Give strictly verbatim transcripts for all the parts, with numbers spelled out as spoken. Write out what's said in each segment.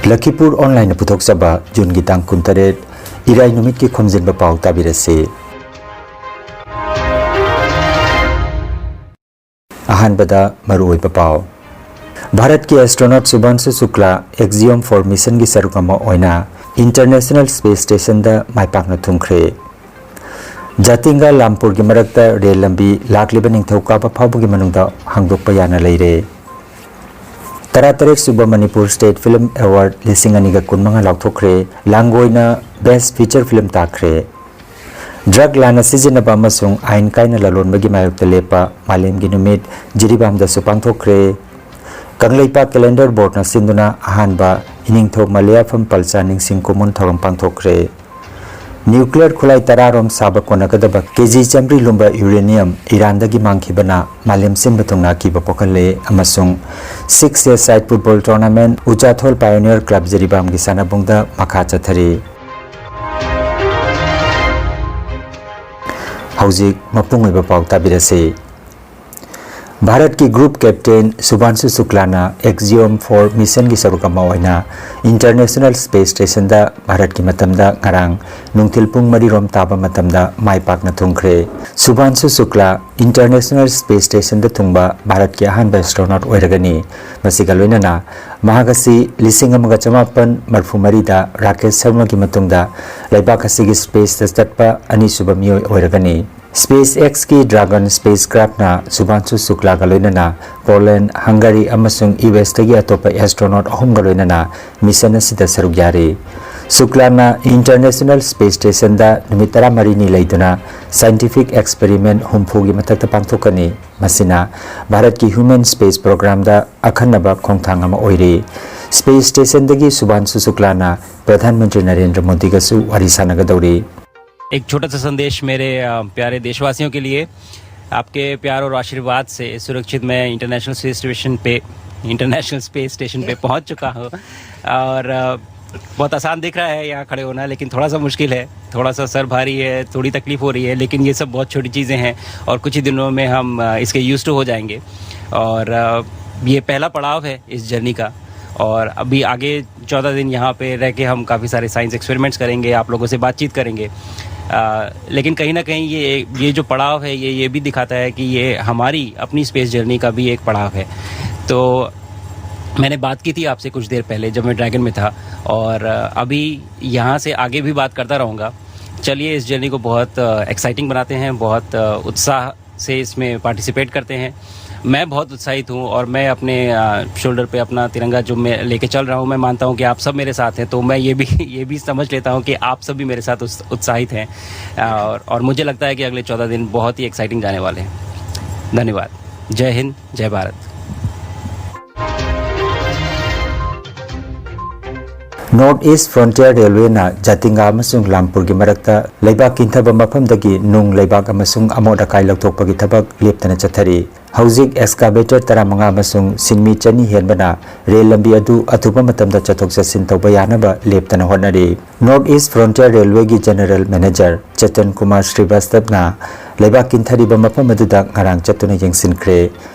ꯂꯈꯤꯄꯨꯔ ꯑꯣꯟꯂꯥꯏꯟꯅ ꯄꯨꯊꯣꯛꯆꯕ ꯖꯨꯟꯒꯤ ꯇꯥꯡ ꯀꯨꯟꯇꯔꯦꯠ, ꯏꯔꯥꯏ ꯅꯨꯃꯤꯠꯀꯤ ꯈꯣꯝꯖꯤꯟꯕ ꯄꯥꯎ ꯇꯥꯕꯤꯔꯁꯤ꯫ ꯑꯍꯥꯟꯕꯗ ꯃꯔꯨꯑꯣꯏꯕ ꯄꯥꯎ꯫ ꯚꯥꯔꯠꯀꯤ ꯑꯦꯁꯇ꯭ꯔꯣꯅꯣꯠ ꯁꯨꯚꯥꯟꯁꯨ ꯁꯨꯀ꯭ꯂꯥ ꯑꯦꯛꯖꯤꯌꯣꯝ ꯐꯣꯔ ꯃꯤꯁꯟꯒꯤ ꯁꯔꯨꯛ ꯑꯃ ꯑꯣꯏꯅ ꯏꯟꯇꯔꯅꯦꯁꯅꯦꯜ ꯁ꯭ꯄꯦꯁ ꯁ꯭ꯇꯦꯁꯟꯗ ꯃꯥꯏ ꯄꯥꯛꯅ ꯊꯨꯡꯈ꯭ꯔꯦ꯫ ꯖꯥꯇꯤꯡꯒ ꯂꯥꯝꯄꯨꯔꯒꯤ ꯃꯔꯛꯇ ꯔꯦꯜ ꯂꯝꯕꯤ ꯂꯥꯛꯂꯤꯕ ꯅꯤꯡꯊꯧꯀꯥꯕ ꯐꯥꯎꯕꯒꯤ ꯃꯅꯨꯡꯗ ꯍꯥꯡꯗꯣꯛꯄ ꯌꯥꯅ ꯂꯩꯔꯦ꯫ ꯇꯔꯥꯇꯔꯦꯠ ꯁꯨꯕ ꯃꯅꯤꯄꯨꯔ ꯁ꯭ꯇꯦꯠ ꯐꯤꯜꯝ ꯑꯦꯋꯥꯔꯗ ꯂꯤꯁꯤꯡ ꯑꯅꯤꯒ ꯀꯨꯟꯃꯉꯥ ꯂꯥꯎꯊꯣꯛꯈ꯭ꯔꯦ꯫ ꯂꯥꯡꯒꯣꯏꯅ ꯕꯦꯁ ꯐꯤꯆꯔ ꯐꯤꯜꯝ ꯇꯥꯈ꯭ꯔꯦ꯫ ꯗ꯭ꯔꯒ ꯂꯥꯟꯅ ꯁꯤꯖꯤꯟꯅꯕ ꯑꯃꯁꯨꯡ ꯑꯥꯏꯟ ꯀꯥꯏꯅ ꯂꯂꯣꯟꯕꯒꯤ ꯃꯥꯌꯣꯛꯇ ꯂꯦꯞꯄ ꯃꯥꯂꯦꯝꯒꯤ ꯅꯨꯃꯤꯠ ꯖꯤꯔꯤꯕꯥꯝꯗꯁꯨ ꯄꯥꯡꯊꯣꯛꯈ꯭ꯔꯦ꯫ ꯀꯪꯂꯩꯄꯥꯛ ꯀꯦꯂꯦꯟꯗꯔ ꯕꯣꯔꯗꯅ ꯁꯤꯟꯗꯨꯅ ꯑꯍꯥꯟꯕ ꯏꯅꯤꯡꯊꯧ ꯃꯂꯤꯌꯥꯐꯝ ꯄꯜꯆꯥ ꯅꯤꯡꯁꯤꯡ ꯀꯨꯝꯑꯣꯟ ꯊꯧꯔꯝ ꯄꯥꯡꯊꯣꯛꯈ꯭ꯔꯦ꯫ ꯅ꯭ꯌꯨꯀ꯭ꯂꯤꯌꯔ ꯈꯨꯠꯂꯥꯏ ꯇꯔꯥꯔꯣꯝ ꯁꯥꯕ ꯀꯣꯟꯅꯒꯗꯕ ꯀꯦꯖꯤ ꯆꯥꯃꯔꯤ ꯂꯨꯝꯕ ꯌꯨꯔꯦꯅꯤꯌꯝ ꯏꯔꯥꯟꯗꯒꯤ ꯃꯥꯡꯈꯤꯕꯅ ꯃꯥꯂꯦꯝ ꯁꯤꯟꯕ ꯊꯨꯡꯅ ꯑꯀꯤꯕ ꯄꯣꯛꯍꯜꯂꯦ ꯑꯃꯁꯨꯡ ꯁꯤꯛꯁ ꯑꯦ ꯁꯥꯏꯠ ꯐꯨꯠꯕꯣꯜ ꯇꯣꯔꯅꯥꯃꯦꯟꯠ ꯎꯆꯥꯊꯣꯜ ꯄꯥꯏꯑꯣꯅꯤꯌꯔ ꯀ꯭ꯂꯕ ꯖꯤꯔꯤꯕꯥꯝꯒꯤ ꯁꯥꯟꯅꯕꯨꯡꯗ ꯃꯈꯥ ꯆꯠꯊꯔꯤ꯫ ꯍꯧꯖꯤꯛ ꯃꯄꯨꯡ ꯑꯣꯏꯕ ꯄꯥꯎ ꯇꯥꯕꯤꯔꯁꯤ꯫ ꯚꯥꯔꯠꯀꯤ ꯒ꯭ꯔꯨꯞ ꯀꯦꯞꯇꯦꯟ ꯁꯨꯚꯥꯟꯁꯨ ꯁꯨꯀ꯭ꯂꯥꯅ ꯑꯦꯛꯖꯤꯌꯣꯝ ꯐꯣꯔ ꯃꯤꯁꯟꯒꯤ ꯁꯔꯨꯛ ꯑꯃ ꯑꯣꯏꯅ ꯏꯟꯇꯔꯅꯦꯁꯅꯦꯜ ꯁ꯭ꯄꯦꯁ ꯁ꯭ꯇꯦꯁꯟꯗ ꯚꯥꯔꯠꯀꯤ ꯃꯇꯝꯗ ꯉꯔꯥꯡ ꯅꯨꯡꯊꯤꯜ ꯄꯨꯡ ꯃꯔꯤꯔꯣꯝ ꯇꯥꯕ ꯃꯇꯝꯗ ꯃꯥꯏ ꯄꯥꯛꯅ ꯊꯨꯡꯈ꯭ꯔꯦ꯫ ꯁꯨꯚꯥꯟꯁꯨ ꯁꯨꯀ꯭ꯂꯥ ꯏꯟꯇꯔꯅꯦꯁꯅꯦꯜ ꯁ꯭ꯄꯦꯁ ꯁ꯭ꯇꯦꯁꯟꯗ ꯊꯨꯡꯕ ꯚꯥꯔꯠꯀꯤ ꯑꯍꯥꯟꯕ ꯑꯦꯁꯇ꯭ꯔꯣꯅꯣꯠ ꯑꯣꯏꯔꯒꯅꯤ꯫ ꯃꯁꯤꯒ ꯂꯣꯏꯅꯅ ꯃꯍꯥꯛ ꯑꯁꯤ ꯂꯤꯁꯤꯡ ꯑꯃꯒ ꯆꯃꯥꯄꯟ ꯃꯔꯤꯐꯨ ꯃꯔꯤꯗ ꯔꯥꯀꯦꯁ ꯁꯔꯃꯒꯤ ꯃꯇꯨꯡꯗ ꯂꯩꯕꯥꯛ ꯑꯁꯤꯒꯤ ꯁ꯭ꯄꯦꯁꯇ ꯆꯠꯄ ꯑꯅꯤꯁꯨꯕ ꯃꯤꯑꯣꯏ ꯑꯣꯏꯔꯒꯅꯤ꯫ ꯁ꯭ꯄꯦꯁ ꯑꯦꯛꯁꯀꯤ ꯗ꯭ꯔꯥꯒꯟ ꯁ꯭ꯄꯦꯁ ꯀ꯭ꯔꯥꯐꯅ ꯁꯨꯚꯥꯟꯁꯨ ꯁꯨꯀ꯭ꯂꯥꯒ ꯂꯣꯏꯅꯅ ꯄꯣꯂꯦꯟ, ꯍꯪꯒꯥꯔꯤ ꯑꯃꯁꯨꯡ ꯌꯨ ꯑꯦꯁꯇꯒꯤ ꯑꯇꯣꯞꯄ ꯑꯦꯁꯇ꯭ꯔꯣꯅꯣꯠ ꯑꯍꯨꯝꯒ ꯂꯣꯏꯅꯅ ꯃꯤꯁꯟ ꯑꯁꯤꯗ ꯁꯔꯨꯛ ꯌꯥꯔꯤ꯫ ꯁꯨꯀ꯭ꯂꯥꯅ ꯏꯟꯇꯔꯅꯦꯁꯅꯦꯜ ꯁ꯭ꯄꯦꯁ ꯁ꯭ꯇꯦꯁꯟꯗ ꯅꯨꯃꯤꯠ ꯇꯔꯥꯃꯔꯤꯅꯤ ꯂꯩꯗꯨꯅ ꯁꯥꯏꯟꯇꯤꯐꯤꯛ ꯑꯦꯛꯁꯄꯦꯔꯤꯃꯦꯟꯠ ꯍꯨꯝꯐꯨꯒꯤ ꯃꯊꯛꯇ ꯄꯥꯡꯊꯣꯛꯀꯅꯤ꯫ ꯃꯁꯤꯅ ꯚꯥꯔꯠꯀꯤ ꯍ꯭ꯌꯨꯃꯦꯟ ꯁ꯭ꯄꯦꯁ ꯄ꯭ꯔꯣꯒ꯭ꯔꯥꯝꯗ ꯑꯈꯟꯅꯕ ꯈꯣꯡꯊꯥꯡ ꯑꯃ ꯑꯣꯏꯔꯤ꯫ ꯁ꯭ꯄꯦꯁ ꯁ꯭ꯇꯦꯁꯟꯗꯒꯤ ꯁꯨꯚꯥꯟꯁꯨ ꯁꯨꯀ꯭ꯂꯥꯅ ꯄ꯭ꯔꯙꯥꯟ ꯃꯟꯇ꯭ꯔꯤ ꯅꯔꯦꯟꯗ꯭ꯔ ꯃꯣꯗꯤꯒꯁꯨ ꯋꯥꯔꯤ ꯁꯥꯟꯅꯒꯗꯧꯔꯤ꯫ एक छोटा सा संदेश मेरे, अ, प्यारे देशवासियों के लिए। आपके प्यार और आशीर्वाद से सुरक्षित मैं इंटरनेशनल स्पेस स्टेशन पे, इंटरनेशनल स्पेस स्टेशन पे पहुंच चुका हूं। और, अ, बहुत आसान दिख रहा है यहाँ खड़े होना, लेकिन थोड़ा सा मुश्किल है, थोड़ा सा सर भारी है, थोड़ी तकलीफ हो रही है, लेकिन ये सब बहुत छोटी चीज़ें हैं और कुछ ही दिनों में हम, अ, इसके यूज्ड टू हो जाएंगे। और, अ, ये पहला पड़ाव है इस जर्नी का। और अभी आगे चौदह दिन यहाँ पे रह के हम काफ़ी सारे साइंस एक्सपेरिमेंट्स करेंगे, आप लोगों से बातचीत करेंगे। आ, लेकिन कहीं ना कहीं ये ये जो पड़ाव है, ये ये भी दिखाता है कि ये हमारी अपनी स्पेस जर्नी का भी एक पड़ाव है। तो मैंने बात की थी आपसे कुछ देर पहले, जब मैं ड्रैगन में था, और अभी यहाँ से आगे भी बात करता रहूँगा। चलिए, इस जर्नी को बहुत एक्साइटिंग बनाते हैं, बहुत उत्साह से इसमें पार्टिसिपेट करते हैं। मैं बहुत उत्साहित हूँ और मैं अपने शोल्डर पे अपना तिरंगा जो मैं लेके चल रहा हूँ, मैं मानता हूँ कि आप सब मेरे साथ हैं, तो मैं ये भी ये भी समझ लेता हूँ कि आप सब भी मेरे साथ उत्साहित हैं। और, और मुझे लगता है कि अगले चौदह दिन बहुत ही एक्साइटिंग जाने वाले हैं। धन्यवाद। जय हिंद, जय भारत। North East Frontier Railwayꯅ ꯖꯥꯇꯤꯡꯒꯥ ꯑꯃꯁꯨꯡ ꯂꯥꯝꯄꯨꯔꯒꯤ ꯃꯔꯛꯇ ꯂꯩꯕꯥꯛ ꯀꯤꯟꯊꯕ ꯃꯐꯝꯗꯒꯤ ꯅꯨꯡ, ꯂꯩꯕꯥꯛ ꯑꯃꯁꯨꯡ ꯑꯃꯣꯠ ꯑꯀꯥꯏ ꯂꯧꯊꯣꯛꯄꯒꯤ ꯊꯕꯛ ꯂꯦꯞꯇꯅ ꯆꯠꯊꯔꯤ꯫ ꯍꯧꯖꯤꯛ excavator ꯇꯔꯥꯃꯉꯥ ꯑꯃꯁꯨꯡ ꯁꯤꯟꯃꯤ ꯆꯅꯤ ꯍꯦꯟꯕꯅ ꯔꯦꯜ ꯂꯝꯕꯤ ꯑꯗꯨ ꯑꯊꯨꯕ ꯃꯇꯝꯗ ꯆꯠꯊꯣꯛ ꯆꯠꯁꯤꯟ ꯇꯧꯕ ꯌꯥꯅꯕ ꯂꯦꯞꯇꯅ ꯍꯣꯠꯅꯔꯤ꯫ North East Frontier Railwayꯒꯤ General Manager Chetan Kumar ꯁ꯭ꯔꯤꯕꯥꯁꯇꯕꯅ ꯂꯩꯕꯥꯛ ꯀꯤꯟꯊꯔꯤꯕ ꯃꯐꯝ ꯑꯗꯨꯗ ꯉꯔꯥꯡ ꯆꯠꯇꯨꯅ ꯌꯦꯡꯁꯤꯟꯈ꯭ꯔꯦ꯫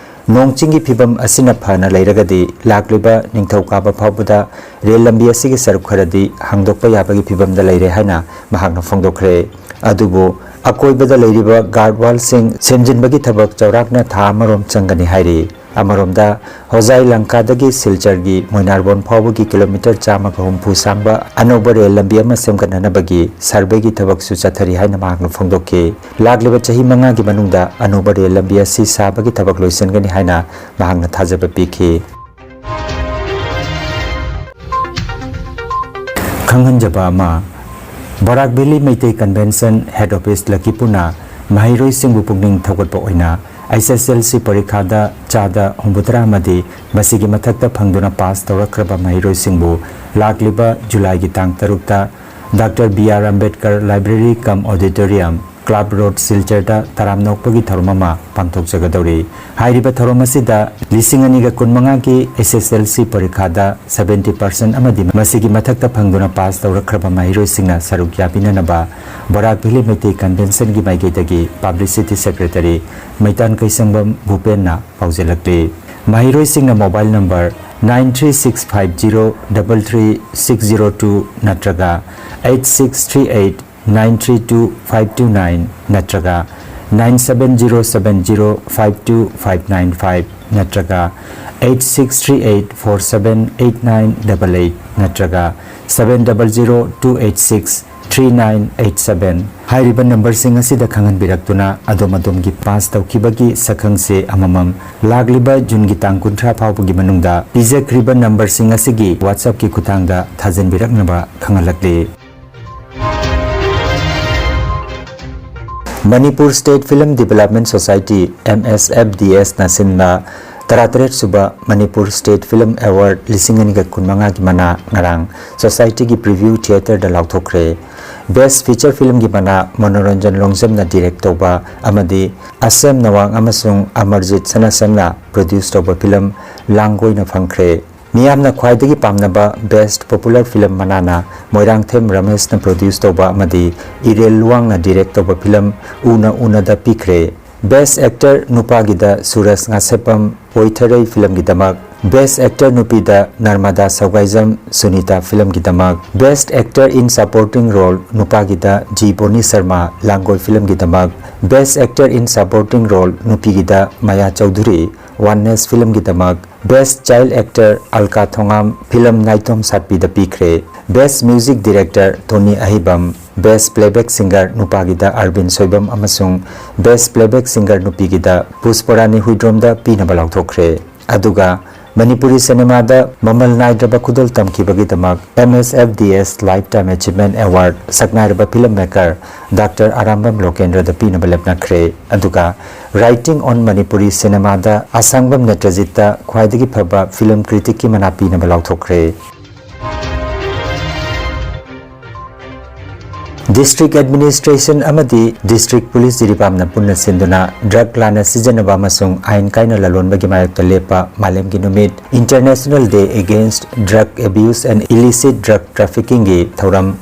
ꯅꯣꯡ ꯆꯤꯡꯒꯤ ꯐꯤꯕꯝ ꯑꯁꯤꯅ ꯐꯅ ꯂꯩꯔꯒꯗꯤ ꯂꯥꯛꯂꯤꯕ ꯅꯤꯡꯊꯧꯀꯥꯕ ꯐꯥꯎꯕꯗ ꯔꯦꯜ ꯂꯝꯕꯤ ꯑꯁꯤꯒꯤ ꯁꯔꯨꯛ ꯈꯔꯗꯤ ꯍꯥꯡꯗꯣꯛꯄ ꯌꯥꯕꯒꯤ ꯐꯤꯕꯝꯗ ꯂꯩꯔꯦ ꯍꯥꯏꯅ ꯃꯍꯥꯛꯅ ꯐꯣꯡꯗꯣꯛꯈ꯭ꯔꯦ꯫ ꯑꯗꯨꯕꯨ ꯑꯀꯣꯏꯕꯗ ꯂꯩꯔꯤꯕ ꯒꯥꯔꯗ ꯋꯥꯜꯁꯤꯡ ꯁꯦꯝꯖꯤꯟꯕꯒꯤ ꯊꯕꯛ ꯆꯥꯎꯔꯥꯛꯅ ꯊꯥ ꯑꯃꯔꯣꯝ ꯆꯪꯒꯅꯤ ꯍꯥꯏꯔꯤ꯫ ꯑꯃꯔꯣꯝꯗ ꯍꯣꯖꯥꯏ ꯂꯪꯀꯥꯗꯒꯤ ꯁꯤꯜꯆꯔꯒꯤ ꯃꯣꯏꯅꯥꯔꯕꯣꯟ ꯐꯥꯎꯕꯒꯤ ꯀꯤꯂꯣꯃꯤꯇꯔ ꯆꯥꯝꯃꯒ ꯍꯨꯝꯐꯨ ꯁꯥꯡꯕ ꯑꯅꯧꯕ ꯔꯦꯜ ꯂꯝꯕꯤ ꯑꯃ ꯁꯦꯝꯒꯠꯅꯅꯕꯒꯤ ꯁꯔꯚꯦꯒꯤ ꯊꯕꯛꯁꯨ ꯆꯠꯊꯔꯤ ꯍꯥꯏꯅ ꯃꯍꯥꯛꯅ ꯐꯣꯡꯗꯣꯛꯈꯤ꯫ ꯂꯥꯛꯂꯤꯕ ꯆꯍꯤ ꯃꯉꯥꯒꯤ ꯃꯅꯨꯡꯗ ꯑꯅꯧꯕ ꯔꯦꯜ ꯂꯝꯕꯤ ꯑꯁꯤ ꯁꯥꯕꯒꯤ ꯊꯕꯛ ꯂꯣꯏꯁꯤꯟꯒꯅꯤ ꯍꯥꯏꯅ ꯃꯍꯥꯛꯅ ꯊꯥꯖꯕ ꯄꯤꯈꯤ꯫ ꯈꯪꯍꯟꯖꯕ ꯑꯃ, Barak valley Meitei convention head office ꯂꯛꯀꯤꯄꯨꯔꯅ ꯃꯍꯩꯔꯣꯏꯁꯤꯡꯕꯨ ꯄꯨꯛꯅꯤꯡ ꯊꯧꯒꯠꯄ ꯑꯣꯏꯅ ꯑꯩꯆ ꯑꯦꯁ ꯑꯦꯜ ꯁꯤ ꯄꯔꯤꯈꯥꯗ ꯆꯥꯗ ꯍꯨꯝꯐꯨꯇꯔꯥ ꯑꯃꯗꯤ ꯃꯁꯤꯒꯤ ꯃꯊꯛꯇ ꯐꯪꯗꯨꯅ ꯄꯥꯁ ꯇꯧꯔꯛꯈ꯭ꯔꯕ ꯃꯍꯩꯔꯣꯏꯁꯤꯡꯕꯨ ꯂꯥꯛꯂꯤꯕ ꯖꯨꯂꯥꯏꯒꯤ ꯇꯥꯡ ꯇꯔꯨꯛꯇ doctor B R Ambedkar library cum auditorium, club road, ꯁꯤꯜꯆꯔꯗ ꯇꯔꯥꯝꯅ ꯑꯣꯛꯄꯒꯤ ꯊꯧꯔꯝ ꯑꯃ ꯄꯥꯡꯊꯣꯛꯆꯒꯗꯧꯔꯤ꯫ ꯍꯥꯏꯔꯤꯕ ꯊꯧꯔꯝ ꯑꯁꯤꯗ ꯂꯤꯁꯤꯡ ꯑꯅꯤꯒ ꯀꯨꯟꯃꯉꯥꯒꯤ ꯑꯩꯆ ꯑꯦꯁ ꯑꯦꯜ ꯁꯤ ꯄꯔꯤꯈꯥꯗ ꯁꯕꯦꯟꯇꯤ ꯄꯥꯔꯁꯦꯟ ꯑꯃꯗꯤ ꯃꯁꯤꯒꯤ ꯃꯊꯛꯇ ꯐꯪꯗꯨꯅ ꯄꯥꯁ ꯇꯧꯔꯛꯈ꯭ꯔꯕ ꯃꯍꯩꯔꯣꯏꯁꯤꯡꯅ ꯁꯔꯨꯛ ꯌꯥꯕꯤꯅꯅꯕ ꯕꯔꯥꯛ ꯚꯦꯂꯤ ꯃꯩꯇꯩ ꯀꯟꯚꯦꯟꯁꯟꯒꯤ ꯃꯥꯏꯀꯩꯗꯒꯤ ꯄꯕ꯭ꯂꯤꯁꯤꯇꯤ ꯁꯦꯀ꯭ꯔꯦꯇꯔꯤ ꯃꯩꯇꯥꯟ ꯀꯩꯁꯪꯕꯝ ꯚꯨꯄꯦꯟꯅ ꯄꯥꯎꯖꯦꯜꯂꯛꯂꯤ꯫ ꯃꯍꯩꯔꯣꯏꯁꯤꯡꯅ mobile number nine three six five zero double three six zero two ꯅꯠꯇ꯭ꯔꯒ eight six three eight nine three two five two nine ꯅꯠꯇ꯭ꯔꯒ nine seven zero seven zero five two five nine five ꯅꯠꯇ꯭ꯔꯒ eight six three eight four seven eight nine double eight ꯅꯠꯇ꯭ꯔꯒ seven double zero two eight six three nine eight seven ꯍꯥꯏꯔꯤꯕ numberꯁꯤꯡ ꯑꯁꯤꯗ ꯈꯪꯍꯟꯕꯤꯔꯛꯇꯨꯅ ꯑꯗꯣꯝ ꯑꯗꯣꯝꯒꯤ pass ꯇꯧꯈꯤꯕꯒꯤ ꯁꯛꯈꯪꯆꯦ ꯑꯃꯃꯝ ꯂꯥꯛꯂꯤꯕ Juneꯒꯤ ꯇꯥꯡ ꯀꯨꯟꯊ꯭ꯔꯥ ꯐꯥꯎꯕꯒꯤ ꯃꯅꯨꯡꯗ ꯄꯤꯖꯈ꯭ꯔꯤꯕ numberꯁꯤꯡ ꯑꯁꯤꯒꯤ WhatsAppꯀꯤ ꯈꯨꯠꯊꯥꯡꯗ ꯊꯥꯖꯤꯟꯕꯤꯔꯛꯅꯕ ꯈꯪꯍꯜꯂꯛꯂꯤ꯫ Manipur State Film Development Society, M S F D S ꯅ ꯁꯤꯟꯕ ꯇꯔꯥꯇꯔꯦꯠ ꯁꯨꯕ Manipur State Film Award ꯂꯤꯁꯤꯡ ꯑꯅꯤꯒ ꯀꯨꯟꯃꯉꯥꯒꯤ ꯃꯅꯥ ꯉꯔꯥꯡ societyꯒꯤ Preview Theatreꯗ ꯂꯥꯎꯊꯣꯛꯈ꯭ꯔꯦ꯫ Best Feature Filmꯒꯤ ꯃꯅꯥ ꯃꯅꯣꯔꯟꯖꯟ ꯂꯣꯡꯖꯝꯅ direct ꯇꯧꯕ ꯑꯃꯗꯤ ꯑꯁꯦꯝ ꯅꯋꯥꯡ ꯑꯃꯁꯨꯡ ꯑꯃꯔꯖꯤꯠ ꯁꯅꯥꯁꯝꯅ produce ꯇꯧꯕ film ꯂꯥꯡꯒꯣꯏꯅ ꯐꯪꯈ꯭ꯔꯦ꯫ ꯃꯤꯌꯥꯝꯅ ꯈ꯭ꯋꯥꯏꯗꯒꯤ ꯄꯥꯝꯅꯕ Best Popular Film ꯃꯅꯥꯅ Moirangthem ꯔꯃꯦꯁꯅ produce ꯇꯧꯕ ꯑꯃꯗꯤ ꯏꯔꯦꯜ ꯂꯨꯋꯥꯡꯅ direct ꯇꯧꯕ film ꯎꯅ ꯎꯅꯗ ꯄꯤꯈ꯭ꯔꯦ꯫ Best Actor ꯅꯨꯄꯥꯒꯤꯗ ꯁꯨꯔꯖ ꯉꯥꯁꯦꯞꯄꯝ ꯑꯣꯏꯊꯔꯩ filmꯒꯤꯗꯃꯛ, Best Actor ꯅꯨꯄꯤꯗ ꯅꯔꯃꯗꯥ ꯁꯧꯒꯥꯏꯖꯝ ꯁꯨꯅꯤꯇꯥ filmꯒꯤꯗꯃꯛ, Best Actor in Supporting Role ꯅꯨꯄꯥꯒꯤꯗ ꯖꯤ ꯕꯣꯅꯤ ꯁꯔꯃ ꯂꯥꯡꯒꯣꯏ filmꯒꯤꯗꯃꯛ, Best Actor in Supporting Role ꯅꯨꯄꯤꯒꯤꯗ Maya Chaudhuri Oneness filmꯒꯤꯗꯃꯛ, Best Child Actor ꯑꯜꯀꯥ ꯊꯣꯉꯥꯝ film ꯅꯥꯏꯇꯣꯝ ꯁꯥꯠꯄꯤꯗ ꯄꯤꯈ꯭ꯔꯦ꯫ Best Music Director ꯇꯣꯅꯤ ꯑꯍꯩꯕꯝ, Best Playback Singer ꯅꯨꯄꯥꯒꯤꯗ ꯑꯔꯕꯤꯟ ꯁꯣꯏꯕꯝ ꯑꯃꯁꯨꯡ Best Playback Singer ꯅꯨꯄꯤꯒꯤꯗ ꯄꯨꯁꯄꯔꯥꯅꯤ ꯍꯨꯏꯗ꯭ꯔꯣꯝꯗ ꯄꯤꯅꯕ ꯂꯥꯎꯊꯣꯛꯈ꯭ꯔꯦ꯫ ꯑꯗꯨꯒ ꯃꯅꯤꯄꯨꯔꯤ ꯁꯤꯅꯦꯃꯥꯗ ꯃꯃꯜ ꯅꯥꯏꯗ꯭ꯔꯕ ꯈꯨꯗꯣꯜ ꯇꯝꯈꯤꯕꯒꯤꯗꯃꯛ M S F D S Lifetime Achievement Award ꯁꯛꯅꯥꯏꯔꯕ film maker Doctor ꯑꯔꯥꯝꯕꯝ ꯂꯣꯀꯦꯟꯗ꯭ꯔꯗ ꯄꯤꯅꯕ ꯂꯦꯞꯅꯈ꯭ꯔꯦ꯫ ꯑꯗꯨꯒ Writing on Manipuri ꯁꯤꯅꯦꯃꯥꯗ ꯑꯁꯥꯡꯕꯝ ꯅꯦꯇ꯭ꯔꯖꯤꯠꯇ ꯈ꯭ꯋꯥꯏꯗꯒꯤ ꯐꯕ film criticꯀꯤ ꯃꯅꯥ ꯄꯤꯅꯕ ꯂꯥꯎꯊꯣꯛꯈ꯭ꯔꯦ꯫ District Administration ꯑꯃꯗꯤ District Police ꯖꯤꯔꯤꯕꯥꯝꯅ ꯄꯨꯟꯅ ꯁꯤꯟꯗꯨꯅ drug ꯂꯥꯟꯅ ꯁꯤꯖꯤꯟꯅꯕ ꯑꯃꯁꯨꯡ ꯑꯥꯏꯟ ꯀꯥꯏꯅ ꯂꯂꯣꯟꯕꯒꯤ ꯃꯥꯌꯣꯛꯇ ꯂꯦꯞꯄ ꯃꯥꯂꯦꯝꯒꯤ ꯅꯨꯃꯤꯠ, International Day Against Drug Abuse and Illicit Drug Traffickingꯒꯤ ꯊꯧꯔꯝ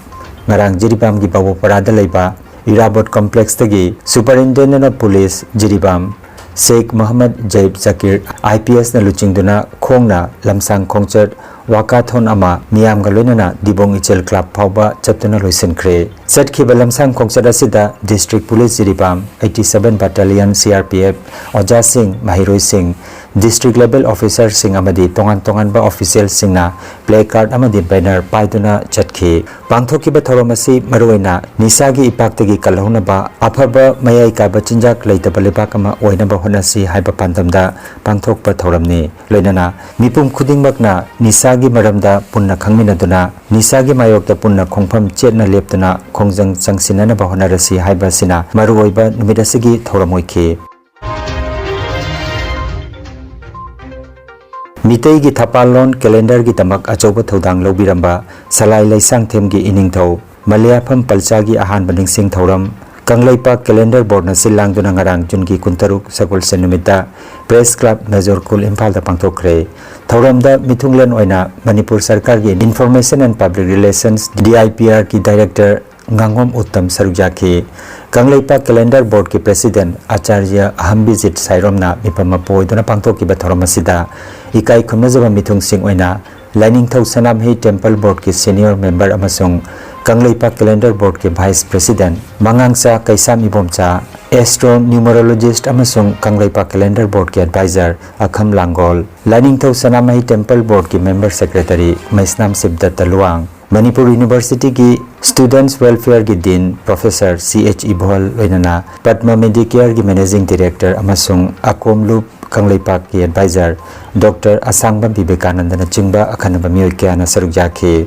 ꯉꯔꯥꯡ ꯖꯤꯔꯤꯕꯥꯝꯒꯤ ꯕꯥꯕꯨꯄꯔꯥꯗ ꯂꯩꯕ ꯏꯔꯥꯕꯣꯠ complexꯇꯒꯤ Superintendent of Police Jiribam Sheikh Mohammad ꯖꯩꯕ Zakir, IPS ꯅ ꯂꯨꯆꯤꯡꯗꯨꯅ ꯈꯣꯡꯅ ꯂꯝꯁꯥꯡ ꯈꯣꯡꯆꯠ walkathon ꯑꯃ ꯃꯤꯌꯥꯝꯒ ꯂꯣꯏꯅꯅ ꯗꯤꯕꯣꯡ ꯏꯆꯦꯜ club ꯐꯥꯎꯕ ꯆꯠꯇꯨꯅ ꯂꯣꯏꯁꯤꯟꯈ꯭ꯔꯦ꯫ ꯆꯠꯈꯤꯕ ꯂꯝꯁꯥꯡ ꯈꯣꯡꯆꯠ ꯑꯁꯤꯗ district police Jiribam, eighty seven battalion CRPF, ꯑꯣꯖꯥꯁꯤꯡ, ꯃꯍꯩꯔꯣꯏꯁꯤꯡ, district level officer ꯁꯤꯡ ꯑꯃꯗꯤ ꯇꯣꯉꯥꯟ ꯇꯣꯉꯥꯟꯕ official ꯁꯤꯡꯅ placard ꯑꯃꯗꯤ banner ꯄꯥꯏꯗꯨꯅ ꯆꯠꯈꯤ꯫ ꯄꯥꯡꯊꯣꯛꯈꯤꯕ ꯊꯧꯔꯝ ꯑꯁꯤ ꯃꯔꯨꯑꯣꯏꯅ ꯅꯤꯁꯥꯒꯤ ꯏꯄꯥꯛꯇꯒꯤ ꯀꯜꯍꯧꯅꯕ, ꯑꯐꯕ ꯃꯌꯥꯏ ꯀꯥꯕ ꯆꯤꯟꯖꯥꯛ ꯂꯩꯇꯕ ꯂꯩꯕꯥꯛ ꯑꯃ ꯑꯣꯏꯅꯕ ꯍꯣꯠꯅꯁꯤ ꯍꯥꯏꯕ ꯄꯥꯟꯗꯝꯗ ꯄꯥꯡꯊꯣꯛꯄ ꯊꯧꯔꯝꯅꯤ꯫ ꯂꯣꯏꯅꯅ ꯃꯤꯄꯨꯝ ꯈꯨꯗꯤꯡꯃꯛꯅ ꯅꯤꯁꯥꯒꯤ ꯃꯔꯝꯗ ꯄꯨꯟꯅ ꯈꯪꯃꯤꯟꯅꯗꯨꯅ, ꯅꯤꯁꯥꯒꯤ ꯃꯥꯌꯣꯛꯇ ꯄꯨꯟꯅ ꯈꯣꯡꯐꯝ ꯆꯦꯠꯅ ꯂꯦꯞꯇꯨꯅ ꯈꯣꯡꯖꯪ ꯆꯪꯁꯤꯟꯅꯅꯕ ꯍꯣꯠꯅꯔꯁꯤ ꯍꯥꯏꯕ ꯑꯁꯤꯅ ꯃꯔꯨꯑꯣꯏꯕ ꯅꯨꯃꯤꯠ ꯑꯁꯤꯒꯤ ꯊꯧꯔꯝ ꯑꯣꯏꯈꯤ꯫ ꯃꯤꯇꯩꯒꯤ ꯊꯄꯥꯜꯂꯣꯟ calendar ꯒꯤꯗꯃꯛ ꯑꯆꯧꯕ ꯊꯧꯗꯥꯡ ꯂꯧꯕꯤꯔꯝꯕ ꯁꯂꯥꯏ ꯂꯩꯁꯥꯡꯊꯦꯝꯒꯤ ꯏꯅꯤꯡꯊꯧ ꯃꯂꯤꯌꯥꯐꯝ ꯄꯜꯆꯥꯒꯤ ꯑꯍꯥꯟꯕ ꯅꯤꯡꯁꯤꯡ ꯊꯧꯔꯝ ꯀꯪꯂꯩꯄꯥꯛ calendar board ꯅ ꯁꯤꯜ ꯂꯥꯡꯗꯨꯅ ꯉꯔꯥꯡ ꯖꯨꯟꯒꯤ ꯀꯨꯟꯇꯔꯨꯛ ꯁꯒꯣꯜꯁꯦꯟ ꯅꯨꯃꯤꯠꯇ Press Club ꯅꯖꯣꯔꯀꯨꯜ ꯏꯝꯐꯥꯜꯗ ꯄꯥꯡꯊꯣꯛꯈ꯭ꯔꯦ꯫ ꯊꯧꯔꯝꯗ ꯃꯤꯊꯨꯡꯂꯦꯟ ꯑꯣꯏꯅ ꯃꯅꯤꯄꯨꯔ ꯁꯔꯀꯥꯔꯒꯤ Information and Public Relations, DIPR ꯒꯤ director ꯉꯥꯉꯣꯝ ꯎꯠꯇꯝ ꯁꯔꯨꯛ ꯌꯥꯈꯤ꯫ ꯀꯪꯂꯩꯄꯥꯛ calendar board ꯀꯤ president ꯑꯆꯥꯔꯌ ꯑꯍꯝꯕꯤꯖꯤꯠ ꯁꯥꯏꯔꯣꯝꯅ ꯃꯤꯐꯝ ꯃꯄꯨ ꯑꯣꯏꯗꯨꯅ ꯄꯥꯡꯊꯣꯛꯈꯤꯕ ꯊꯧꯔꯝ ꯑꯁꯤꯗ ꯏꯀꯥꯏ ꯈꯨꯝꯅꯖꯕ ꯃꯤꯊꯨꯡꯁꯤꯡ ꯑꯣꯏꯅ ꯂꯥꯏꯅꯤꯡꯊꯧ ꯁꯅꯥꯃꯍꯤ temple board ꯀꯤ senior member ꯑꯃꯁꯨꯡ ꯀꯪꯂꯩꯄꯥꯛ calendar board ꯀꯤ vice president ꯃꯉꯥꯡꯆꯥ ꯀꯩꯁꯥꯝ ꯏꯕꯣꯝꯆꯥ, astro numerologist ꯑꯃꯁꯨꯡ ꯀꯪꯂꯩꯄꯥꯛ calendar board ꯀꯤ advisor ꯑꯈꯝ ꯂꯥꯡꯒꯣꯜ, ꯂꯥꯏꯅꯤꯡꯊꯧ ꯁꯅꯥꯃꯍꯤ temple board ꯀꯤ member secretary ꯃꯩꯁꯅꯥꯝ ꯁꯤꯕꯗꯠꯇ ꯂꯨꯋꯥꯡ, ꯃꯅꯤꯄꯨꯔ University ꯒꯤ Students Welfare ꯒꯤ Dean Professor C H ꯏꯕꯣꯍꯜ, ꯂꯣꯏꯅꯅ Padma Medicare ꯒꯤ Managing Director ꯑꯃꯁꯨꯡ ꯑꯀꯣꯝꯂꯨꯞ ꯀꯪꯂꯩꯄꯥꯛꯀꯤ advisor Doctor ꯑꯁꯥꯡꯕꯝ ꯕꯤꯕꯦꯀꯥꯅꯟꯗꯅꯆꯤꯡꯕ ꯑꯈꯟꯅꯕ ꯃꯤꯑꯣꯏ ꯀꯌꯥꯅ ꯁꯔꯨꯛ ꯌꯥꯈꯤ꯫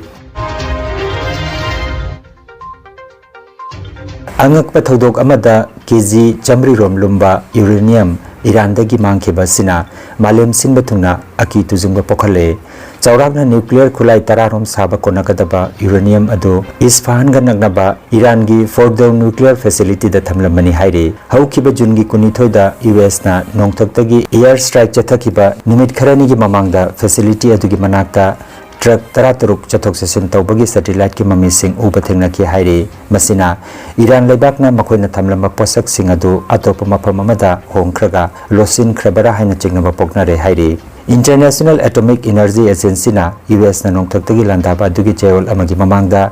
ꯑꯉꯛꯄ ꯊꯧꯗꯣꯛ ꯑꯃꯗ KG ꯆꯥꯃꯔꯤ ꯔꯣꯝ ꯂꯨꯝꯕ uranium ꯏꯔꯥꯟꯗꯒꯤ ꯃꯥꯡꯈꯤꯕ ꯑꯁꯤꯅ ꯃꯥꯂꯦꯝ ꯁꯤꯟꯕ ꯊꯨꯡꯅ ꯑꯀꯤ ꯇꯨꯖꯨꯡꯕ ꯄꯣꯛꯍꯜꯂꯦ꯫ ꯆꯥꯎꯔꯥꯛꯅ nuclear ꯈꯨꯠꯂꯥꯏ ꯇꯔꯥ ꯔꯣꯝ ꯁꯥꯕ ꯀꯣꯟꯅꯒꯗꯕ uranium ꯑꯗꯨ ꯏꯁꯐꯥꯍꯥꯟꯒ ꯅꯛꯅꯕ ꯏꯔꯥꯟꯒꯤ Fordow nuclear facility ꯗ ꯊꯝꯂꯝꯕꯅꯤ ꯍꯥꯏꯔꯤ꯫ ꯍꯧꯈꯤꯕ ꯖꯨꯟꯒꯤ ꯀꯨꯟꯅꯤꯊꯣꯏꯗ US ꯅ ꯅꯣꯡꯊꯛꯇꯒꯤ air strike ꯆꯠꯊꯈꯤꯕ ꯅꯨꯃꯤꯠ ꯈꯔꯅꯤꯒꯤ ꯃꯃꯥꯡꯗ facility ꯑꯗꯨꯒꯤ ꯃꯅꯥꯛꯇ ꯇ꯭ꯔꯛ ꯇꯔꯥꯇꯔꯨꯛ ꯆꯠꯊꯣꯛ ꯆꯠꯁꯤꯟ ꯇꯧꯕꯒꯤ ꯁꯦꯇꯤꯂꯥꯏꯠꯀꯤ ꯃꯃꯤꯁꯤꯡ ꯎꯕ ꯊꯦꯡꯅꯈꯤ ꯍꯥꯏꯔꯤ꯫ ꯃꯁꯤꯅ ꯏꯔꯥꯟ ꯂꯩꯕꯥꯛꯅ ꯃꯈꯣꯏꯅ ꯊꯝꯂꯝꯕ ꯄꯣꯠꯁꯛꯁꯤꯡ ꯑꯗꯨ ꯑꯇꯣꯞꯄ ꯃꯐꯝ ꯑꯃꯗ ꯍꯣꯡꯈ꯭ꯔꯒ ꯂꯣꯠꯁꯤꯟꯈ꯭ꯔꯕꯔꯥ ꯍꯥꯏꯅ ꯆꯤꯡꯅꯕ ꯄꯣꯛꯅꯔꯦ ꯍꯥꯏꯔꯤ꯫ International Atomic Energy Agencyꯅ ꯌꯨ ꯑꯦꯁꯅ ꯅꯣꯡꯊꯛꯇꯒꯤ ꯂꯥꯟꯗꯥꯕ ꯑꯗꯨꯒꯤ ꯆꯌꯣꯜ ꯑꯃꯒꯤ ꯃꯃꯥꯡꯗ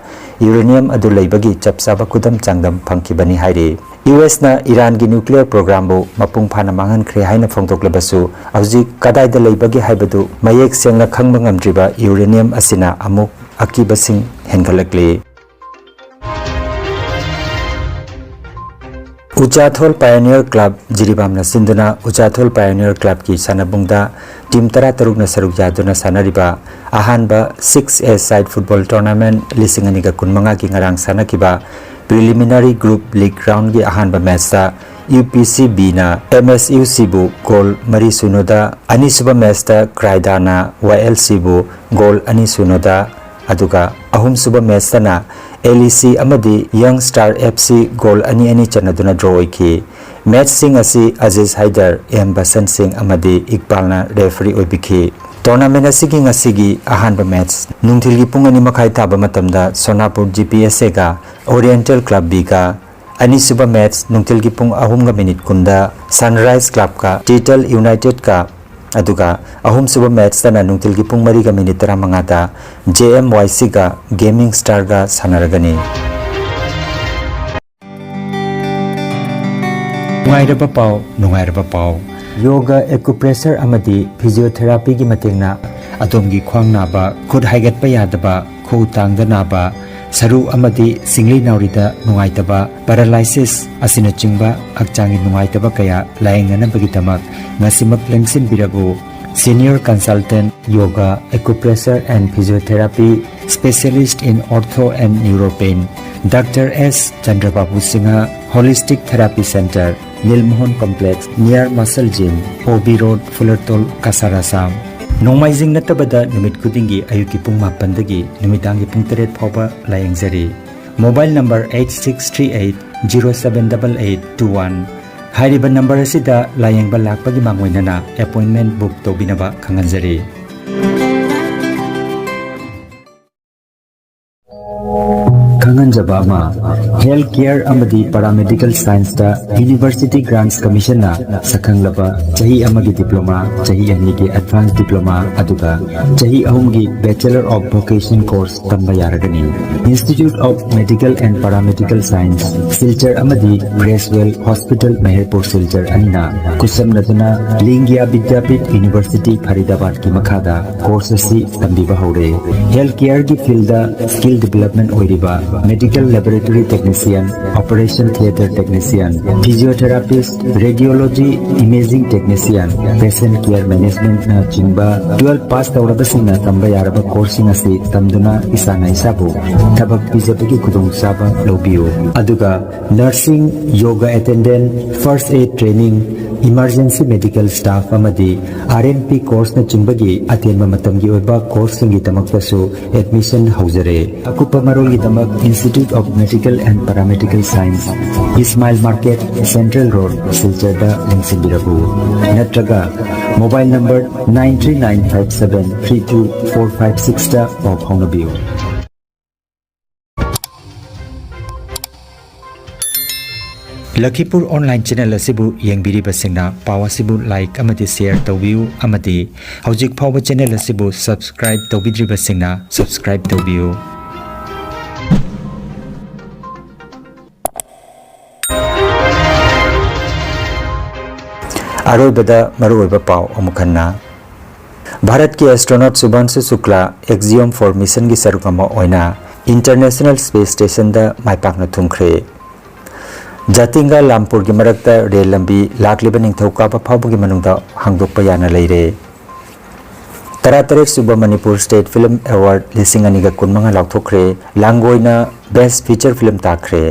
ꯌꯨꯔꯦꯅꯤꯌꯝ ꯑꯗꯨ ꯂꯩꯕꯒꯤ ꯆꯞ ꯆꯥꯕ ꯈꯨꯗꯝ ꯆꯥꯡꯗꯝ ꯐꯪꯈꯤꯕꯅꯤ ꯍꯥꯏꯔꯤ꯫ ꯌꯨ ꯑꯦꯁꯅ ꯏꯔꯥꯟꯒꯤ ꯅ꯭ꯌꯨꯀ꯭ꯂꯤꯌꯔ ꯄ꯭ꯔꯣꯒ꯭ꯔꯥꯝꯕꯨ ꯃꯄꯨꯡ ꯐꯥꯅ ꯃꯥꯡꯍꯟꯈ꯭ꯔꯦ ꯍꯥꯏꯅ ꯐꯣꯡꯗꯣꯛꯂꯕꯁꯨ, ꯍꯧꯖꯤꯛ ꯀꯗꯥꯏꯗ ꯂꯩꯕꯒꯦ ꯍꯥꯏꯕꯗꯨ ꯃꯌꯦꯛ ꯁꯦꯡꯅ ꯈꯪꯕ ꯉꯝꯗ꯭ꯔꯤꯕ ꯌꯨꯔꯦꯅꯤꯌꯝ ꯑꯁꯤꯅ ꯑꯃꯨꯛ ꯑꯀꯤꯕꯁꯤꯡ ꯍꯦꯟꯒꯠꯂꯛꯂꯤ꯫ ꯎꯆꯥꯊꯣꯜ ꯄꯥꯏꯑꯣꯅꯤꯌꯔ ꯀ꯭ꯂꯕ ꯖꯤꯔꯤꯕꯥꯝꯅ ꯁꯤꯟꯗꯨꯅ ꯎꯆꯥꯊꯣꯜ ꯄꯥꯏꯑꯣꯅꯤꯌꯔ ꯀ꯭ꯂꯕꯀꯤ ꯁꯥꯟꯅꯕꯨꯡꯗ ꯇꯤꯝ ꯇꯔꯥꯇꯔꯨꯛꯅ ꯁꯔꯨꯛ ꯌꯥꯗꯨꯅ ꯁꯥꯟꯅꯔꯤꯕ ꯑꯍꯥꯟꯕ six-a-side football tournament ꯂꯤꯁꯤꯡ ꯑꯅꯤꯒ ꯀꯨꯟꯃꯉꯥꯒꯤ ꯉꯔꯥꯡ ꯁꯥꯟꯅꯈꯤꯕ preliminary group league roundꯒꯤ ꯑꯍꯥꯟꯕ ꯃꯦꯠꯆꯇ ꯌꯨ ꯄꯤ ꯁꯤ ꯕꯤꯅ ꯑꯦꯝ ꯑꯦꯁ ꯌꯨ ꯁꯤꯕꯨ ꯒꯣꯜ ꯃꯔꯤ ꯁꯨꯅꯨꯗ, ꯑꯅꯤꯁꯨꯕ ꯃꯦꯠꯆꯇ ꯀ꯭ꯔꯥꯏꯗꯥꯅ ꯋꯥꯏ ꯑꯦꯜ ꯁꯤꯕꯨ ꯒꯣꯜ ꯑꯅꯤ ꯁꯨꯅꯨꯗ, ꯑꯗꯨꯒ ꯑꯍꯨꯝꯁꯨꯕ ꯃꯦꯠꯆꯇꯅ ꯑꯦꯜ ꯏ ꯁꯤ ꯑꯃꯗꯤ ꯌꯪ ꯁ꯭ꯇꯥꯔ ꯑꯦꯐ ꯁꯤ ꯒꯣꯜ ꯑꯅꯤ ꯑꯅꯤ ꯆꯟꯅꯗꯨꯅ ꯗ꯭ꯔꯣ ꯑꯣꯏꯈꯤ꯫ ꯃꯦꯠꯆꯁꯤꯡ ꯑꯁꯤ ꯑꯖꯤꯖ ꯍꯥꯏꯗꯔ, ꯑꯦꯝ ꯕꯁꯟ ꯁꯤꯡ ꯑꯃꯗꯤ ꯏꯛꯕꯥꯜꯅ ꯔꯦꯐꯔꯤ ꯑꯣꯏꯕꯤꯈꯤ꯫ ꯇꯣꯔꯅꯥꯃꯦꯟ ꯑꯁꯤꯒꯤ ꯉꯁꯤꯒꯤ ꯑꯍꯥꯟꯕ ꯃꯦꯠꯆ ꯅꯨꯡꯊꯤꯜꯒꯤ ꯄꯨꯡ ꯑꯅꯤ ꯃꯈꯥꯏ ꯇꯥꯕ ꯃꯇꯝꯗ ꯁꯣꯅꯥꯄꯨꯔ ꯖꯤ ꯄꯤ ꯑꯦꯁ ꯑꯦꯒ ꯑꯣꯔꯤꯌꯦꯟꯇꯦꯜ ꯀ꯭ꯂꯕ ꯕꯤꯒ, ꯑꯅꯤꯁꯨꯕ ꯃꯦꯠꯆ ꯅꯨꯡꯊꯤꯜꯒꯤ ꯄꯨꯡ ꯑꯍꯨꯝꯒ ꯃꯤꯅꯤꯠ ꯀꯨꯟꯗ ꯁꯟꯔꯥꯏꯖ ꯀ꯭ꯂꯕꯀ ꯇꯤꯇꯜ ꯌꯨꯅꯥꯏꯇꯦꯗꯀ, ꯑꯗꯨꯒ ꯑꯍꯨꯝꯁꯨꯕ ꯃꯦꯠꯆꯇꯅ ꯅꯨꯡꯊꯤꯜꯒꯤ ꯄꯨꯡ ꯃꯔꯤꯒ ꯃꯤꯅꯤꯠ ꯇꯔꯥꯃꯉꯥꯗ ꯖꯦ ꯑꯦꯝ ꯋꯥꯏ ꯁꯤꯒ ꯒꯦꯃꯤꯡ ꯁ꯭ꯇꯥꯔꯒ ꯁꯥꯟꯅꯔꯒꯅꯤ꯫ ꯅꯨꯡꯉꯥꯏꯔꯕ ꯄꯥꯎ, ꯅꯨꯡꯉꯥꯏꯔꯕ ꯄꯥꯎ꯫ ꯌꯣꯒ, ꯑꯦꯀꯨꯄ꯭ꯔꯦꯁꯔ ꯑꯃꯗꯤ ꯐꯤꯖꯤꯑꯣꯊꯦꯔꯥꯄꯤꯒꯤ ꯃꯇꯦꯡꯅ ꯑꯗꯣꯝꯒꯤ ꯈ꯭ꯋꯥꯡ ꯅꯥꯕ, ꯈꯨꯠ ꯍꯥꯏꯒꯠꯄ ꯌꯥꯗꯕ, ꯈꯨꯎ ꯇꯥꯡꯗ ꯅꯥꯕ, ꯁꯔꯨ ꯑꯃꯗꯤ ꯁꯤꯡꯂꯤ ꯅꯥꯎꯔꯤꯗ ꯅꯨꯡꯉꯥꯏꯇꯕ, ꯄꯦꯔꯥꯂꯥꯏꯁꯤꯁ ꯑꯁꯤꯅꯆꯤꯡꯕ ꯍꯛꯆꯥꯡꯒꯤ ꯅꯨꯡꯉꯥꯏꯇꯕ ꯀꯌꯥ ꯂꯥꯌꯦꯡꯅꯅꯕꯒꯤꯗꯃꯛ ꯉꯁꯤꯃꯛ ꯂꯦꯡꯁꯤꯟꯕꯤꯔꯕꯨ꯫ Senior Consultant Yoga, Acupressure and Physiotherapy, Specialist in Ortho and Neuropain, Doctor S Chandrababu Singha, Holistic Therapy Center, Nilmohan Complex, near Muscle Gym, O B Road, Fulertol, Cachar, Assam꯫ ꯅꯣꯡꯃꯥꯏꯖꯤꯡ ꯅꯠꯇꯕꯗ ꯅꯨꯃꯤꯠ ꯈꯨꯗꯤꯡꯒꯤ ꯑꯌꯨꯛꯀꯤ ꯄꯨꯡ ꯃꯥꯄꯟꯗꯒꯤ ꯅꯨꯃꯤꯗꯥꯡꯒꯤ ꯄꯨꯡ ꯇꯔꯦꯠ ꯐꯥꯎꯕ ꯂꯥꯌꯦꯡꯖꯔꯤ꯫ Mobile number eight six three eight zero seven double eight two one꯫ ꯍꯥꯏꯔꯤꯕ ꯅꯝꯕꯔ ꯑꯁꯤꯗ ꯂꯥꯌꯦꯡꯕ ꯂꯥꯛꯄꯒꯤ ꯃꯥꯡꯑꯣꯏꯅꯅ ꯑꯦꯄꯣꯏꯟꯃꯦꯟ ꯕꯨꯛ ꯇꯧꯕꯤꯅꯕ ꯈꯪꯍꯟꯖꯔꯤ꯫ ꯈꯪꯍꯟꯖꯕ ꯑꯃ, ꯍꯦꯜꯊ ꯀꯦꯌꯔ ꯑꯃꯗꯤ ꯄꯦꯔꯥꯃꯦꯗꯤꯀꯦꯜ ꯁꯥꯏꯟꯁꯇ ꯌꯨꯅꯤꯚꯔꯁꯤꯇꯤ ꯒ꯭ꯔꯥꯟꯠꯁ ꯀꯃꯤꯁꯟꯅ ꯁꯛꯈꯪꯂꯕ ꯆꯍꯤ ꯑꯃꯒꯤ ꯗꯤꯄ꯭ꯂꯣꯃꯥ, ꯆꯍꯤ ꯑꯅꯤꯒꯤ ꯑꯦꯗꯚꯥꯟꯁ ꯗꯤꯄ꯭ꯂꯣꯃꯥ, ꯑꯗꯨꯒ ꯆꯍꯤ ꯑꯍꯨꯝꯒꯤ ꯕꯦꯆꯦꯂꯔ ꯑꯣꯐ ꯚꯣꯀꯦꯁꯅꯦꯜ ꯀꯣꯔꯁ ꯇꯝꯕ ꯌꯥꯔꯒꯅꯤ꯫ Institute of Medical and Paramedical Science, Silchar ꯑꯃꯗꯤ ꯒ꯭ꯔꯦꯁꯋꯦꯜ ꯍꯣꯁꯄꯤꯇꯥꯜ, ꯃꯦꯍꯔꯄꯨꯔ, ꯁꯤꯜꯆꯔ ꯑꯅꯤꯅ ꯈꯨꯠꯁꯝꯅꯗꯨꯅ ꯂꯤꯡꯒꯤꯌꯥ ꯕꯤꯗ꯭ꯌꯥꯄꯤꯊ ꯌꯨꯅꯤꯚꯔꯁꯤꯇꯤ ꯐꯔꯤꯗꯥꯕꯥꯗꯀꯤ ꯃꯈꯥꯗ ꯀꯣꯔꯁ ꯑꯁꯤ ꯇꯝꯕꯤꯕ ꯍꯧꯔꯦ꯫ ꯍꯦꯜꯊ ꯀꯦꯌꯔꯒꯤ ꯐꯤꯜꯗ ꯁ꯭ꯀꯤꯜ ꯗꯤꯚꯦꯂꯞꯃꯦꯟꯠ ꯑꯣꯏꯔꯤꯕ medical laboratory technician, operation theatre technician, physiotherapist, radiology, imaging technician, patient care ꯃꯦꯅꯦꯖꯃꯦꯟꯠꯅꯆꯤꯡꯕ ꯇꯨꯋꯦꯜꯐ ꯄꯥꯁ ꯇꯧꯔꯕꯁꯤꯡꯅ ꯇꯝꯕ ꯌꯥꯔꯕ ꯀꯣꯔꯁꯁꯤꯡ ꯑꯁꯤ ꯇꯝꯗꯨꯅ ꯏꯁꯥꯅ ꯏꯁꯥꯕꯨ ꯊꯕꯛ ꯄꯤꯖꯕꯒꯤ ꯈꯨꯗꯣꯡꯆꯥꯕ ꯂꯧꯕꯤꯌꯨ꯫ ꯑꯗꯨꯒ nursing, yoga attendant, first aid training, emergency medical staff ꯑꯃꯗꯤ ꯑꯥꯔ ꯑꯦꯝ ꯄꯤ ꯀꯣꯔꯁꯅꯆꯤꯡꯕꯒꯤ ꯑꯇꯦꯟꯕ ꯃꯇꯝꯒꯤ ꯑꯣꯏꯕ ꯀꯣꯔꯁꯁꯤꯡꯒꯤꯗꯃꯛꯇꯁꯨ ꯑꯦꯗꯃꯤꯁꯟ ꯍꯧꯖꯔꯦ꯫ ꯑꯀꯨꯞꯄ ꯃꯔꯣꯜꯒꯤꯗꯃꯛ Institute of Medical and Paramedical Science, Ismail market, central road, ꯁꯤꯜꯆꯔꯗ ꯂꯦꯡꯁꯤꯟꯕꯤꯔꯛꯎ, ꯅꯠꯇ꯭ꯔꯒ mobile number nine three nine five seven three two four five sixꯇ ꯄꯥꯎ ꯐꯥꯎꯅꯕꯤꯌꯨ꯫ ꯂꯈꯤꯄꯨꯔ ꯑꯣꯟꯂꯥꯏꯟ ꯆꯦꯅꯦꯜ ꯑꯁꯤꯕꯨ ꯌꯦꯡꯕꯤꯔꯤꯕꯁꯤꯡꯅ ꯄꯥꯎ ꯑꯁꯤꯕꯨ ꯂꯥꯏꯛ ꯑꯃꯗꯤ ꯁꯦꯌꯔ ꯇꯧꯕꯤꯌꯨ, ꯑꯃꯗꯤ ꯍꯧꯖꯤꯛ ꯐꯥꯎꯕ ꯆꯦꯅꯦꯜ ꯑꯁꯤꯕꯨ ꯁꯕꯁꯀ꯭ꯔꯥꯏꯕ ꯇꯧꯕꯤꯗ꯭ꯔꯤꯕꯁꯤꯡꯅ ꯁꯕꯁꯀ꯭ꯔꯥꯏꯕ ꯇꯧꯕꯤꯌꯨ꯫ ꯑꯔꯣꯏꯕꯗ ꯃꯔꯨꯑꯣꯏꯕ ꯄꯥꯎ ꯑꯃꯨꯛ ꯍꯟꯅ꯫ ꯚꯥꯔꯠꯀꯤ ꯑꯦꯁꯇ꯭ꯔꯣꯅꯣꯠ ꯁꯨꯚꯥꯟꯁꯨ ꯁꯨꯀ꯭ꯂꯥ ꯑꯦꯛꯖꯤꯌꯣꯝ ꯐꯣꯔ ꯃꯤꯁꯟꯒꯤ ꯁꯔꯨꯛ ꯑꯃ ꯑꯣꯏꯅ ꯏꯟꯇꯔꯅꯦꯁꯅꯦꯜ ꯁ꯭ꯄꯦꯁ ꯁ꯭ꯇꯦꯁꯟꯗ ꯃꯥꯏ ꯄꯥꯛꯅ ꯊꯨꯡꯈ꯭ꯔꯦ꯫ ꯖꯥꯇꯤꯡꯒꯥ ꯂꯥꯝꯄꯨꯔꯒꯤ ꯃꯔꯛꯇ ꯔꯦꯜ ꯂꯝꯕꯤ ꯂꯥꯛꯂꯤꯕ ꯅꯤꯡꯊꯧꯀꯥꯕ ꯐꯥꯎꯕꯒꯤ ꯃꯅꯨꯡꯗ ꯍꯥꯡꯗꯣꯛꯄ ꯌꯥꯅ ꯂꯩꯔꯦ꯫ ꯇꯔꯥꯇꯔꯦꯠ ꯁꯨꯕ ꯃꯅꯤꯄꯨꯔ ꯁ꯭ꯇꯦꯠ ꯐꯤꯂꯝ ꯑꯦꯋꯥꯔꯗ ꯂꯤꯁꯤꯡ ꯑꯅꯤꯒ ꯀꯨꯟꯃꯉꯥ ꯂꯥꯎꯊꯣꯛꯈ꯭ꯔꯦ꯫ ꯂꯥꯡꯒꯣꯏꯅ ꯕꯦꯁ꯭ꯠ ꯐꯤꯆꯔ ꯐꯤꯂꯝ ꯇꯥꯈ꯭ꯔꯦ꯫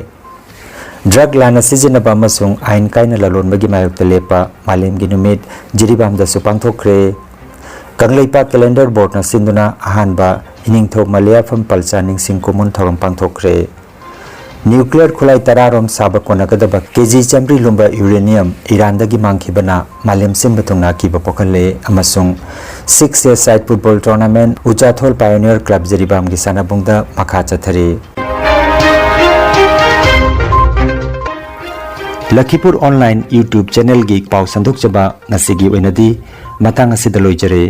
ꯗ꯭ꯔꯒ ꯂꯥꯟꯅ ꯁꯤꯖꯤꯟꯅꯕ ꯑꯃꯁꯨꯡ ꯑꯥꯏꯟ ꯀꯥꯏꯅ ꯂꯂꯣꯟꯕꯒꯤ ꯃꯥꯌꯣꯛꯇ ꯂꯦꯞꯄ ꯃꯥꯂꯦꯝꯒꯤ ꯅꯨꯃꯤꯠ ꯖꯤꯔꯤꯕꯥꯝꯗꯁꯨ ꯄꯥꯡꯊꯣꯛꯈ꯭ꯔꯦ꯫ ꯀꯪꯂꯩꯄꯥꯛ ꯀꯦꯂꯦꯟꯗꯔ ꯕꯣꯔꯗꯅ ꯁꯤꯟꯗꯨꯅ ꯑꯍꯥꯟꯕ ꯏꯅꯤꯡꯊꯧ ꯃꯂꯌꯥꯐꯝ ꯄꯜꯆꯥ ꯅꯤꯡꯁꯤꯡ ꯈꯨꯃꯣꯟ ꯊꯧꯔꯝ ꯄꯥꯡꯊꯣꯛꯈ꯭ꯔꯦ꯫ ꯅ꯭ꯌꯨꯀ꯭ꯂꯤꯌꯔ ꯈꯨꯠꯂꯥꯏ ꯇꯔꯥꯔꯣꯝ ꯁꯥꯕ ꯀꯣꯟꯅꯒꯗꯕ ꯀꯦꯖꯤ ꯆꯥꯃꯔꯤ ꯂꯨꯝꯕ ꯌꯨꯔꯦꯅꯤꯌꯝ ꯏꯔꯥꯟꯗꯒꯤ ꯃꯥꯡꯈꯤꯕꯅ ꯃꯥꯂꯦꯝ ꯁꯤꯟꯕ ꯊꯨꯡꯅ ꯑꯀꯤꯕ ꯄꯣꯛꯍꯜꯂꯦ ꯑꯃꯁꯨꯡ ꯁꯤꯛꯁ ꯑꯦ ꯁꯥꯏꯠ ꯐꯨꯠꯕꯣꯜ ꯇꯣꯔꯅꯥꯃꯦꯟꯠ ꯎꯆꯥꯊꯣꯜ ꯄꯥꯏꯑꯣꯅꯤꯌꯔ ꯀ꯭ꯂꯕ ꯖꯤꯔꯤꯕꯥꯝꯒꯤ ꯁꯥꯟꯅꯕꯨꯡꯗ ꯃꯈꯥ ꯆꯠꯊꯔꯤ꯫ ꯂꯈꯤꯄꯨꯔ ꯑꯣꯟꯂꯥꯏꯟ YouTube ꯆꯦꯅꯦꯜꯒꯤ ꯄꯥꯎ ꯁꯟꯗꯣꯛꯆꯕ ꯉꯁꯤꯒꯤ ꯑꯣꯏꯅꯗꯤ ꯃꯇꯥꯡ ꯑꯁꯤꯗ ꯂꯣꯏꯖꯔꯦ꯫